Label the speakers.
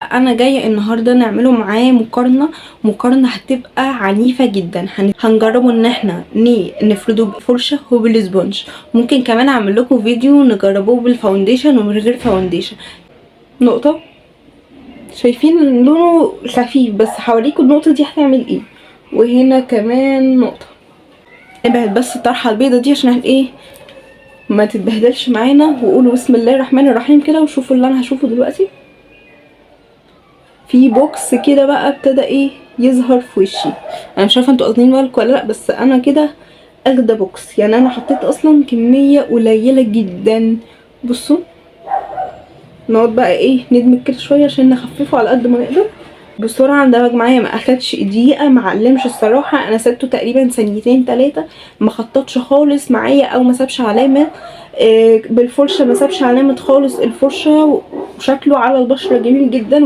Speaker 1: انا جاية النهارده نعمله معاه مقارنة، مقارنة هتبقى عنيفة جدا. هنجربه ان احنا نفرده بفرشه وبال sponge. ممكن كمان اعمل لكم فيديو نجربوه بال foundation ومن غير foundation. نقطة، شايفين لونه خفيف، بس هوريكم النقطة دي هتعمل ايه. وهنا كمان نقطه. نبعد بس الطرحة البيضة دي عشان ايه ما تتبهدلش معانا. وقولوا بسم الله الرحمن الرحيم كده، وشوفوا اللي انا هشوفه دلوقتي. في box كده بقى ابتدى ايه يظهر في وشي. انا مش عارفه انتوا واخدين بالكم ولا لا، بس انا كده اخده box. يعني انا حطيت اصلا كمية قليله جدا. بصوا، نقعد بقى ايه ندمج كده شوية عشان نخففه على قد ما نقدر. بسرعة اندمج معايا، ما اخدش دقيقه، ما علمش الصراحه. انا سبته تقريبا ثانيتين ثلاثه، ما خططش خالص معايا او ما سابش علامه. بالفرشه ما سابش علامة خالص الفرشه، وشكله على البشرة جميل جدا.